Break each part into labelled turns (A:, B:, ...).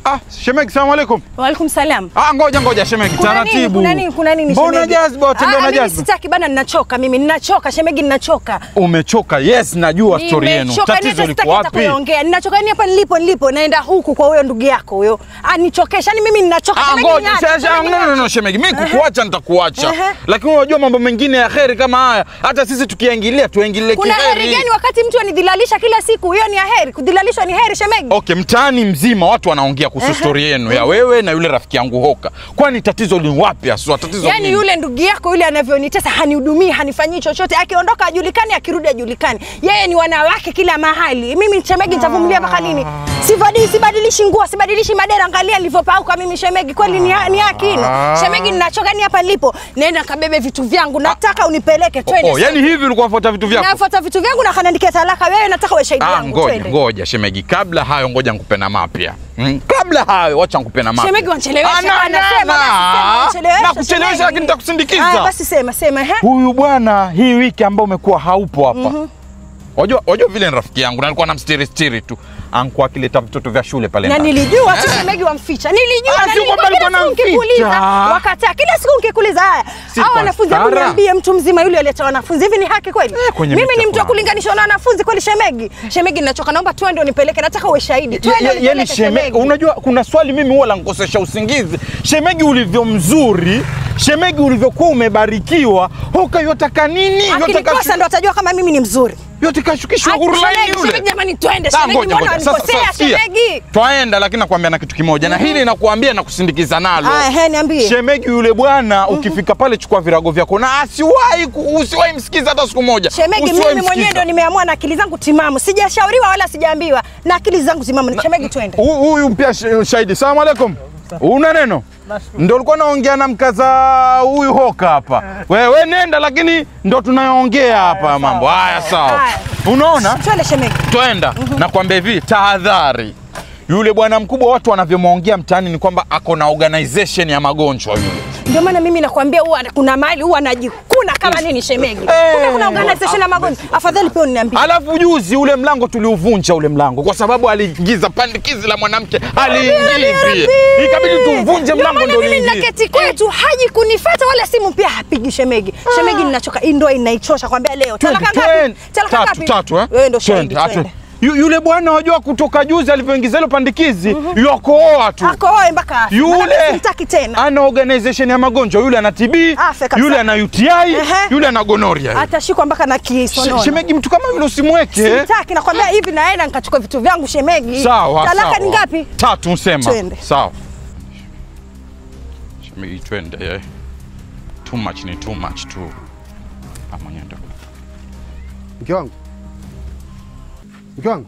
A: Ah, shemegi, salamu alaikum.
B: Wa alaikum salam.
A: Ah, ngoja shemegi, taratibu.
B: Kuna nini shemegi?
A: Mbona jazba utembea na jazba?
B: Mimi sitaki bana, ninachoka mimi, ninachoka shemegi, ninachoka.
A: Umechoka? Yes, najua story yenu. Tatizo liko wapi?
B: Kuongea. Ninachoka yani hapa nilipo naenda huku kwa huyo ndugu yako huyo. Anichokesha yani mimi ninachoka shemegi.
A: Ngoja, no shemegi, mimi kukuacha nitakuacha. Lakini unajua mambo mengine ya kheri kama haya, hata sisi tukiingilia tuingilie kiheri.
B: Kuna heri gani wakati mtu anidhilalisha kila siku? Hiyo ni ya heri. Kudhilalishwa ni heri shemegi?
A: Okay, mtaani mzima watu wanaongea kuhusu story yenu ya wewe na yule rafiki yangu Hoka. Kwani tatizo ni wapi haswa? Tatizo
B: yani yule ndugu yako yule anavyonitesa, hanihudumii, hanifanyii chochote. Akiondoka hajulikani, akirudi hajulikani. Yeye ni wanawake kila mahali. Mimi shemegi nitavumilia mpaka lini? Sibadilishi nguo, sibadilishi madera, angalia nilivyopauka mimi shemegi. Kweli ni haki hino? Shemegi ninachoka ni hapa nilipo. Nenda kabebe vitu vyangu. Nataka unipeleke twende.
A: Oh, yani hivi ulikuwa unafuata vitu vyako?
B: Nafuata vitu vyangu na kaniandikia talaka. Wewe nataka uwe shahidi yangu.
A: Ngoja, ngoja shemegi. Kabla hayo ngoja nikupe na mapya. Kabla hayo wacha nikupe na mapya.
B: Shemegi wanichelewesha bana, sema basi, wanichelewesha.
A: Nakuchelewesha lakini nitakusindikiza.
B: Ah, basi sema ehe.
A: Huyu bwana hii wiki ambayo umekuwa haupo hapa. Wajua vile ni rafiki yangu na alikuwa anamstiri tu. Anko akileta vitoto vya shule pale
B: ndani. Na nilijua tu shemegi wamficha. Nilijua na nilikuwa nikikuuliza wakataa. Kila siku nikikuuliza haya. Hao wanafunzi hebu niambie mtu mzima yule alileta wanafunzi hivi ni haki kweli? Mimi ni mtu wa kulinganishwa na wanafunzi kweli shemegi? Shemegi ninachoka, naomba twende unipeleke, nataka uwe shahidi. Twende unipeleke shemegi.
A: Unajua kuna swali mimi huwa lanikosesha usingizi. Shemegi ulivyo mzuri, shemegi ulivyokuwa umebarikiwa, Hoka yotaka nini?
B: Yotaka ndo atajua kama mimi ni mzuri.
A: Yote kashukishwa hurulaini yule.
B: Shemegi jamani twende. Shemegi mbona unanikosea shemegi?
A: Twaenda lakini nakwambia na kitu kimoja na hili nakwambia na kusindikiza nalo.
B: Ah, ehe niambie.
A: Shemegi yule bwana ukifika pale chukua virago vyako na usiwahi msikiza hata siku moja.
B: Shemegi mimi mwenyewe ndo nimeamua na akili zangu timamu. Sijashauriwa wala sijaambiwa na akili zangu timamu. Shemegi twende.
A: Huyu mpia shahidi. Salamu alaikum. Una neno? Ndio ulikuwa naongea na mkaza huyu Hoka hapa. Wewe nenda lakini ndio tunaongea hapa mambo. Haya sawa. Unaona?
B: Twende shemegi.
A: Twenda. Nakwambia hivi, tahadhari. Yule bwana mkubwa watu wanavyomwongea mtaani ni kwamba ako na organization ya magonjwa yule.
B: Ndio maana mimi nakwambia huwa kuna mali huwa anajikuna kama nini shemegi. Kuna organization ya magonjwa. Afadhali pia uniambie.
A: Alafu juzi ule mlango tuliuvunja ule mlango kwa sababu aliingiza pandikizi la mwanamke aliingiza. Ikabidi tuvunje mlango ndio
B: liingie. Mimi naketi kwetu haji kunifuata wala simu pia hapigi shemegi. Shemegi ninachoka, hii ndoa inaichosha kwambia leo. Talaka ngapi? Talaka ngapi?
A: Tatu eh?
B: Wewe ndio shahidi.
A: Yule bwana wajua kutoka juzi alivyoingiza ile pandikizi yakooa tu.
B: Akooe mpaka
A: yule
B: simtaki tena.
A: Ana organization ya magonjwa, yule ana TB, yule ana UTI, yule ana gonorrhea.
B: Atashikwa mpaka na kisonono.
A: Shemegi mtu kama yule usimweke.
B: Simtaki nakwambia hivi naenda nikachukua vitu vyangu shemegi.
A: Sawa.
B: Talaka ni ngapi?
A: Tatu usema. Sawa. Shemegi twende. Too much ni too much tu. Amonyendo.
C: Mke wangu. Mke wangu.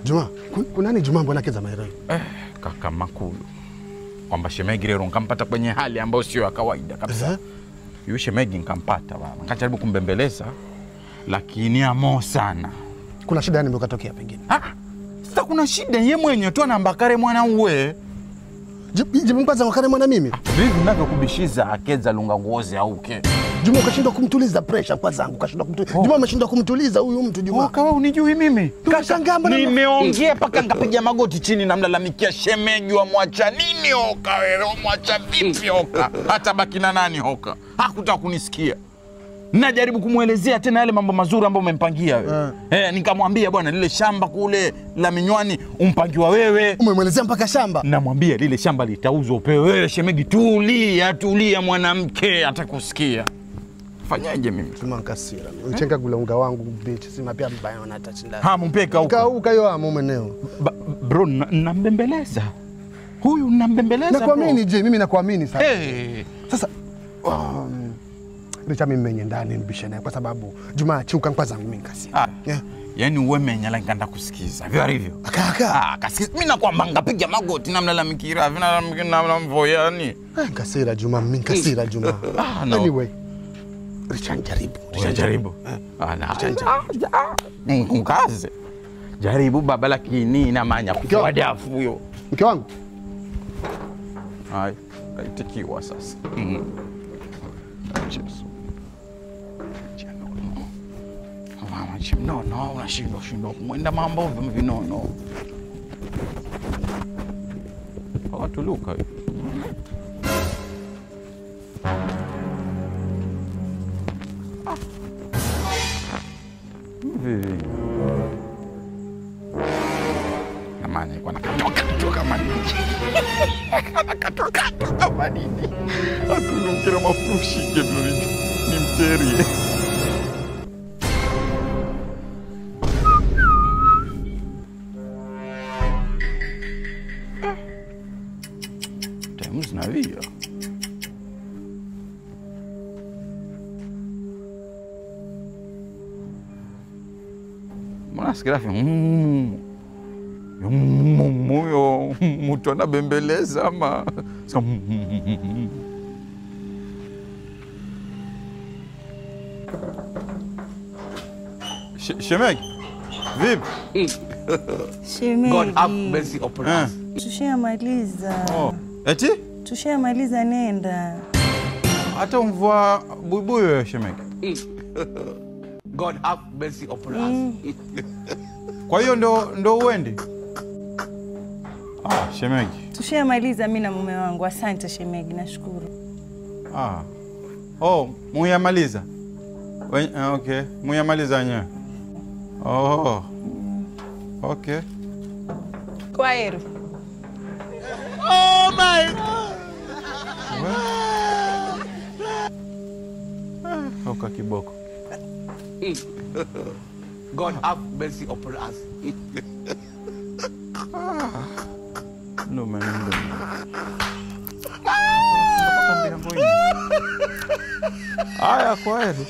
C: Juma, kuna nini Juma mbona keza mairoi?
A: Kaka makulu. Kwamba shemegi leo nikampata kwenye hali ambayo sio ya kawaida kabisa. Yule shemegi nikampata baba. Nikajaribu kumbembeleza lakini amo sana.
C: Kuna shida gani imekatokea pengine?
A: Ah. Sasa kuna shida yeye mwenyewe tu anambakare mwana uwe.
C: Jibu kwanza wakare mwana mimi.
A: Vipi ninavyokubishiza akeza lunga ngozi auke.
C: Juma ukashindwa kumtuliza pressure kwa zangu, ukashindwa kumtuliza. Juma ameshindwa kumtuliza huyu mtu Juma.
A: Kama unijui mimi.
C: Kashangaa mbona
A: nimeongea paka nikapiga magoti chini na mlalamikia shemeji wa mwacha nini Hoka wewe, mwacha vipi Hoka? Hata baki na nani Hoka? Hakutaka kunisikia. Najaribu kumuelezea tena yale mambo mazuri ambayo umempangia wewe. Nikamwambia bwana lile shamba kule la Minywani umpangiwa wewe.
C: Umemwelezea mpaka shamba?
A: Namwambia lile shamba litauzwa upewe wewe shemegi, tulia tulia mwanamke atakusikia. Fanyaje mimi?
C: Tuma nkasira. Nichenga gula unga wangu bitch sima pia mbaya na atachinda.
A: Ha mumpeka huko.
C: Kauka hiyo hamu mweneo.
A: Bro nambembeleza. Huyu nambembeleza.
C: Nakuamini je, mimi nakuamini sana. Sasa Richa mimi mwenye ndani mbishe naye kwa sababu Juma chiuka kwa zangu mimi nkasira.
A: Yaani uwe menya la nganda kusikiza. Vyo hivyo.
C: Kaka.
A: Ah, kasikiza. Mimi nakwamba ngapiga magoti namlalamikira, vinamvoya yani.
C: Nkasira Juma, mimi nkasira Juma.
A: No.
C: Anyway. Richa jaribu.
A: Richa jaribu. Nkaze. Jaribu baba lakini na manya kufua dafu huyo.
C: Mke wangu.
A: Ai, kaitikiwa sasa. Cheers. Mama chimnono unashindwa shindwa kumwenda mambo vinono. Hawatuluka hiyo. Vivi. Jamani alikuwa anakatoka kama nini. Anakatoka kama nini. Atunukira mafushi keburi ni mteri. Temos na via. Mbona sigrafi huyo mtu anabembeleza ama Shemeji, vipi?
B: Shemeji.
D: God have mercy upon us.
B: Tushamaliza.
A: Oh. Eti?
B: Tushamaliza, nenda.
A: Hata umvua buibui wewe shemeji.
D: God have mercy upon us.
A: Kwa hiyo ndo uendi? Ah, shemeji.
B: Tushamaliza mimi na mume wangu. Asante shemeji, nashukuru.
A: Ah. Oh, muyamaliza. Okay, muyamaliza wenyewe. Oh. Okay.
B: Kwaheri.
D: Oh my God.
A: Oka kiboko.
D: God have mercy upon us.
A: No man, no. Aya, kwaheri.